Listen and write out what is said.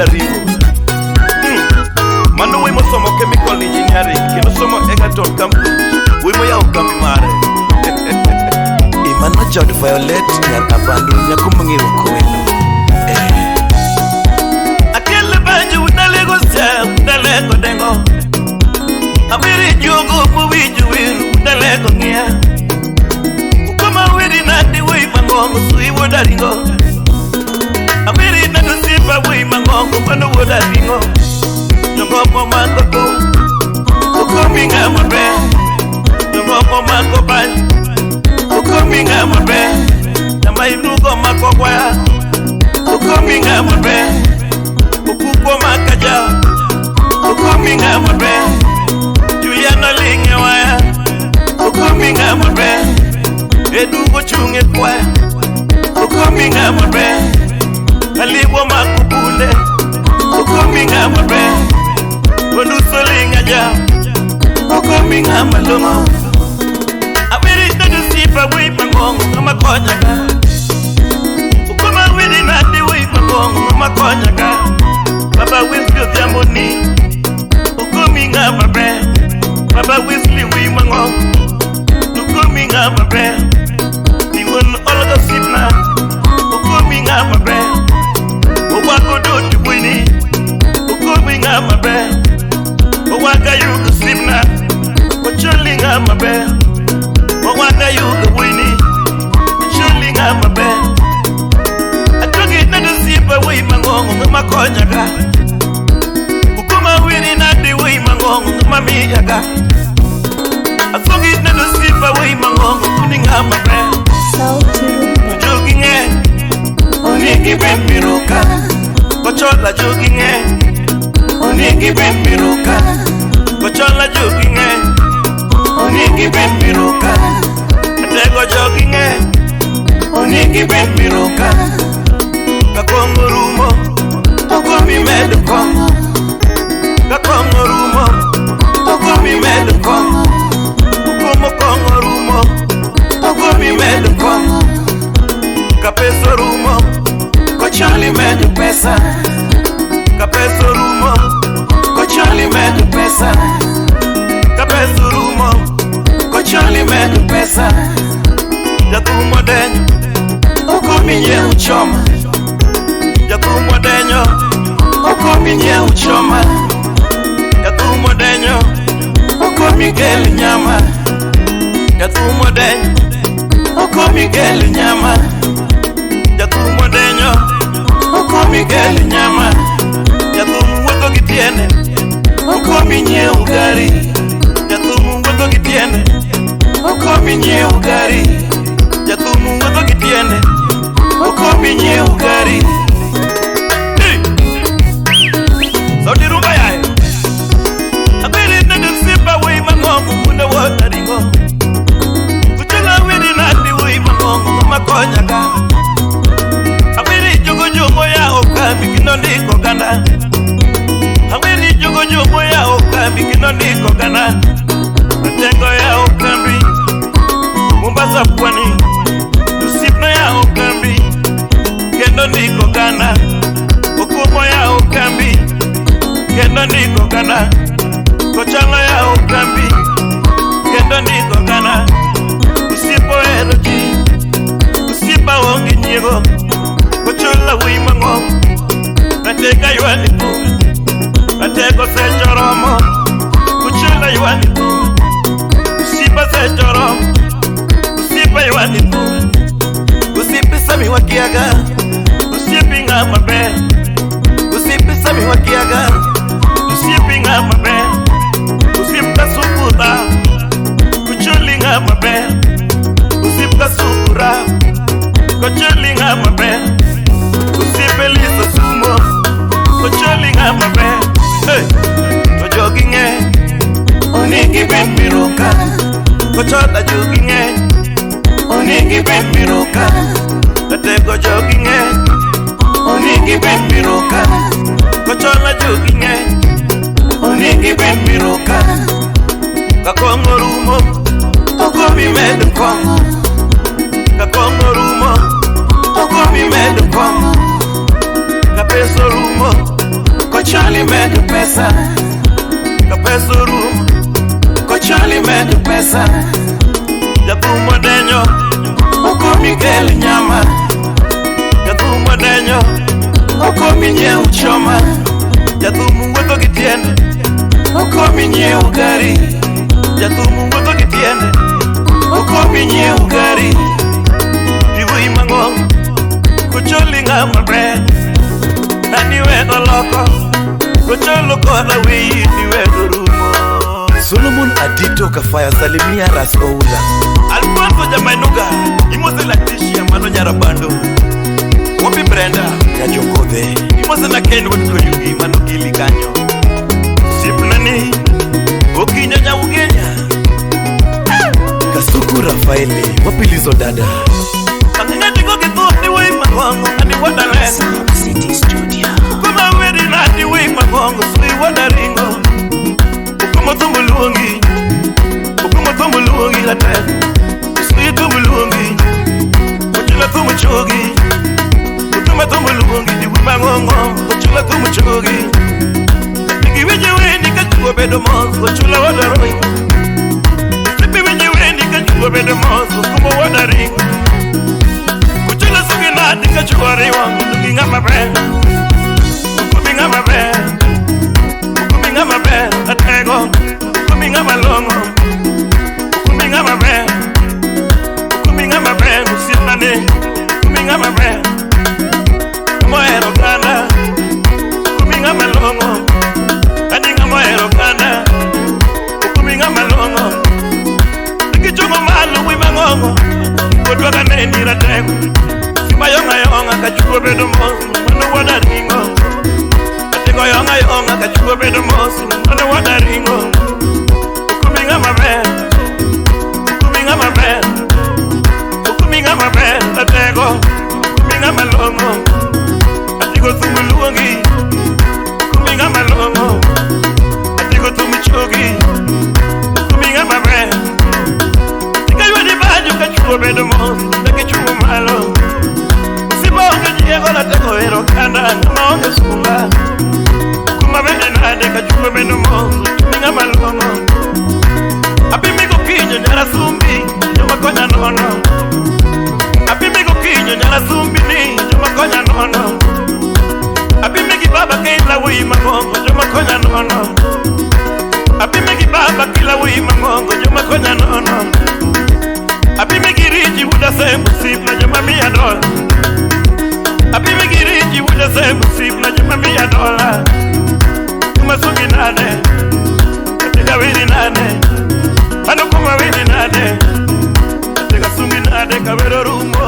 Ringo. Mano wuoyi mosomo chemical engineering kendo somo Egerton Campus. Wuoyi moyawo kambi mare. Mano jaod Violet nyar Abandu nyako mong'eyo kwelo. Akele banjo udalego sa udalego dengo. Awiri juogo mowinjo wer udalego ng'iya. Ukoma weri nade wuoyi mang'ongo sui wuod Aringo. Awiri nade osiepa wuoyi mang'ongo mano wuod Aringo. Jong'omo mako thum okomi ng'ama ber. Jong'omo mako bany okomi ng'ama ber. Jama inugo mako gwaya okomi ng'ama ber. Okuko makaja okomi ng'ama ber. Juliana ling' e waya okomi ng'ama ber. Edugo chung' e kwaya okomi ng'ama ber. Aliwo mako bunde okomi ng'ama ber. Onuso ling' aja okomi ng'ama long'o. Awiri nade osiepa wuoyi mang'ongo ng'ama konya ka. Okoma weri nade wuoyi mang'ongo ng'ama konya ka. Baba Wesley Odhiambo ni okomi ng'ama ber. Baba Wesley wuoyi mang'ongo okomi ng'ama ber. Iwuon Olga osiepna okomi ng'ama ber. Owako doti wuoyi ni okomi ng'ama ber. Owaka yugo osiepna ochuli ng'ama ber. Owaka yugo wuoyi ni ochuli ng'ama ber. Atogi nade osiepa wuoyi mang'ongo ng'ama konya ka. Ukoma weri nade wuoyi mang'ongo ng'ama miya ka. Asogi nade osiepa wuoyi mang'ongo kuni ng'ama ber. Sauti Rumba. Jogi ng'eny onegi bed miruka. Kochola jogi ng'eny onegi bed miruka. Kochola jogi ng'eny onegi bed miruka. Atego jogi ng'eny onegi bed miruka. Ka kong'o rumo okomi medo kong'o. Ka kong'o rumo okomi medo kong'o. Okomo kong'o rumo okomi medo kong'o. Ka pesa rumo kochali medo pesa. Ka pesa rumo kochali medo pesa. Ka pesa rumo kochali medo pesa. Jathum odenyo okomi nyiewo choma. Jathum odenyo okomi nyiewo choma. Jathum odenyo okomi kel nyama. Jathum odenyo okomi kel nyama. Jathum odenyo okomi kel nyama. Jathum wuotho gi tiende okomi nyiewo gari. Jathum wuotho gi tiende okomi nyiewo gari. Jathum wuotho gi tiende okomi nyiewo gari. Hey! Sauti Rumba yaye. Abiri nade osiepa wuoyi mang'ongo wuod wuod Aringo. Kuchula weri nade wuoyi mang'ongo ng'ama konya ka. Aweri jogo jomo yawo kambi kendo ndiko oganda. Aweri jogo jomo yawo kambi kendo ndiko oganda. Atego yawo kambi Mombasa pwani. Osiepna yawo kambi kendo ndiko oganda. Okumo yawo kambi kendo ndiko oganda. Kochalo yawo kambi kendo ndiko oganda. Osiep ohero ji, osiepa onge nyiego. Kochola wuoyi mang'ongo Atego ywani thum. Atego seche oromo Kochola ywani thum. Osiepa seche oromo Osiepa ywani thum. Osiepe Sami wakiaga. Osiepi ng'ama ber. Osiepe Sami wakiaga. Osiepi ng'ama ber. Osiep kasukura Kocholi ng'ama ber. Osiep kasukura Kocholi ng'ama ber. Osiep Elisa Sumo Kocholi ng'ama ber. Hey! To jogi ng'eny onegi bed miruka. Kochola jogi ng'eny onegi bed miruka. Atego jogi ng'eny onegi bed miruka. Kochola jogi ng'eny onegi bed miruka. Ka kong'o rumo okomi medo kong'o. Ka kong'o rumo okomi medo kong'o. Ka pesa orumo Kochali medo pesa ka pesa orumo Kochali medo pesa Jathum odenyo okomi kel nyama Jathum odenyo okomi nyiew choma Jathum wuotho gi tiende okomi nyiew gari Jathum wuotho gi tiende okomi nyiew gari Diwui mang'ongo Kocholi ng'ama ber Nani wedo loko Kocholo koda wiyi diwedo rumo Solomon Adito Kafaya salimia Ras Oula. Alfonso Jamainuga Imose Leticia mano Nyarabando Wapi Brenda Nyajokodhe. Imose na Ken wuod Koyugi mano Gili kanyo Sipnani Okinyo Nyaugenya Kasuku Rafaeli wapilizo dada. Ang'ati go gi thuon diwui mang'ongo Ani wuoda lego City Studio. Kuma wedi nadi wui mang'ongo Sui wuoda ringo Ukumo thum luongi Ukumo thum luongi latek Sui thum luongi Ochula thum chogi Utuma thum luongi Diwui mang'ongo Ochula thum chogi Giwinjo wendi ka chuo bedo mos Ochula wuoda ringo Sipi winjo wendi ka chuo bedo mos Ukumo wuoda ringo Ochula sugi nadi ka chuo riwo Gi ng'ama ber Ukumi ng'ama ber Ukumi ng'ama ber Atego Ukumi ng'ama long'o Ukumi ng'ama ber Ukumi ng'ama ber Osiepnani Ukumi ng'ama ber Mohero oganda Ukumi ng'ama long'o Ani ng'ama ohero oganda Ukumi ng'ama long'o Gichungo malo wi mang'ongo Odwa ka neni ratego Sima yong'a yong'a ka chuo bedo mos Mano wuoda ring'o Atego yong'a yong'a ka chuo bedo mos Mano wuoda ring'o Ukumi ng'ama ber Ukumi ng'ama ber Ukumi ng'ama ber Atego Ukumi ng'ama long'o Atigo thum luongi Ukumi ng'ama long'o Atigo thum chogi Ukumi ng'ama ber Tika banjo ka chuo bedo mos Negichungo malo Simba onge nyiego ratego ero kanda Ng'ama onge sunga Kuma bende nade ka chuo bedo mos Ukumi ng'ama long'o Apimi gokinyo nyara sumbi Joma konya nono Apimi gokinyo nyara sumbi ni Joma konya nono Apimi gi baba kila wi mang'ongo Joma konya nono Apimi gi baba kila wi mang'ongo Joma konya nono Apimi gi riji wuda sembo sipna Joma miya dola Apimi gi riji wuda sembo sipna Joma miya dola Kuma sugi nade Atega wini nade Ano kuma wini nade Atega sungi nade Kawero rumo